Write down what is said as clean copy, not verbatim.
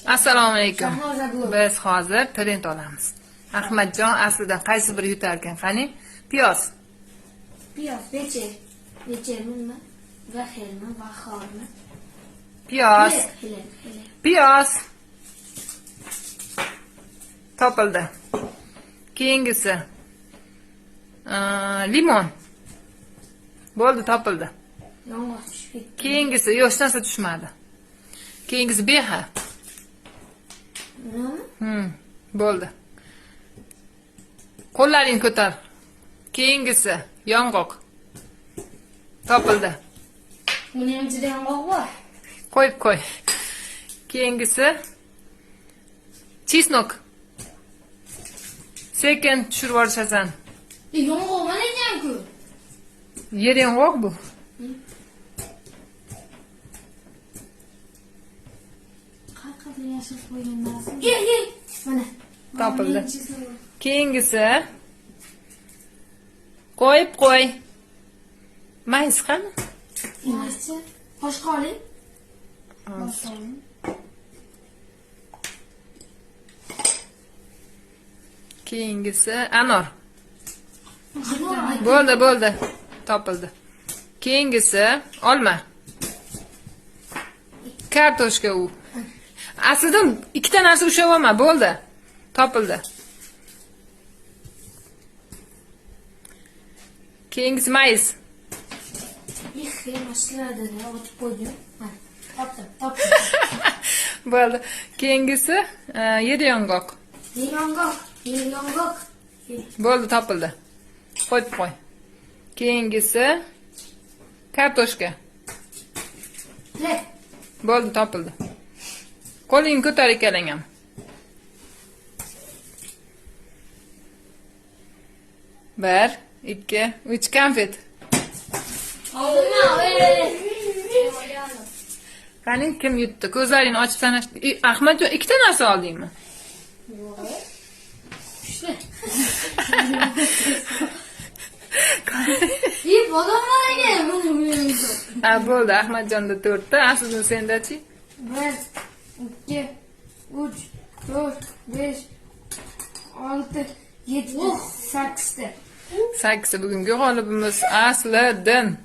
Assalomu alaykum. Biz hozir trend olamiz. Ahmadjon aslidan qaysi biri yutarkan? Qani? Piyoz. Piyoz, vecher. Vechermi? Vahelmi? Vahormi? Piyoz. Hele, hele. Piyoz. Topildi. Keyingisi. Limon. Bo'ldi, topildi. Yong'oq tushib ketdi. Keyingisi, yo'q, hech narsa tushmadi. Keyingisi beha. Nima? Bo'ldi. Qo'llaringni ko'tar. Keyingisi yong'oq. Topildi. Buni ham ichida yong'oq bor. Qo'yib qo'y. Keyingisi chesnok. Sekin tushirib yuborishasan. Yong'oq mana ekan-ku. Yer yong'oq bu. Qayerga yashirib qo'ygan narsa? Ye, ye. Mana. Topildi. Keyingisi qo'yib qo'y. Mayiz qani? Mayizchi. Boshqa oling. Boshqa oling. Keyingisi anor. Bo'ldi, bo'ldi. Topildi. Keyingisi olma. Kartoshka u. Aslida ikkita narsa ushlab olma, bo'ldi. Topildi. Keyingisi mayiz. Mashinada otib qo'ydim. Mana, topdim, topdim. Bo'ldi. Keyingisi yer yong'oq. Yer yong'oq, yer yong'oq. Bo'ldi, topildi. Qo'yib qo'y. Keyingisi kartoshka. Le. Bo'ldi, topildi. Qo'lingni ko'tar ikkalang ham. 1, 2, 3 konfet. Qani kim yutdi? Ko'zlaringni ochib sanash. Ahmadjon, ikkita narsa oldingmi? Yo'q. Uchta. Bodom bor ekan. Buni. Ha, bo'ldi. Ahmadjonda 4 ta, Asliddin sendachi? 1, 2, 3, 4, 5, 6, 7, 8 ta. 8 bugungi g'olibimiz Asliddin.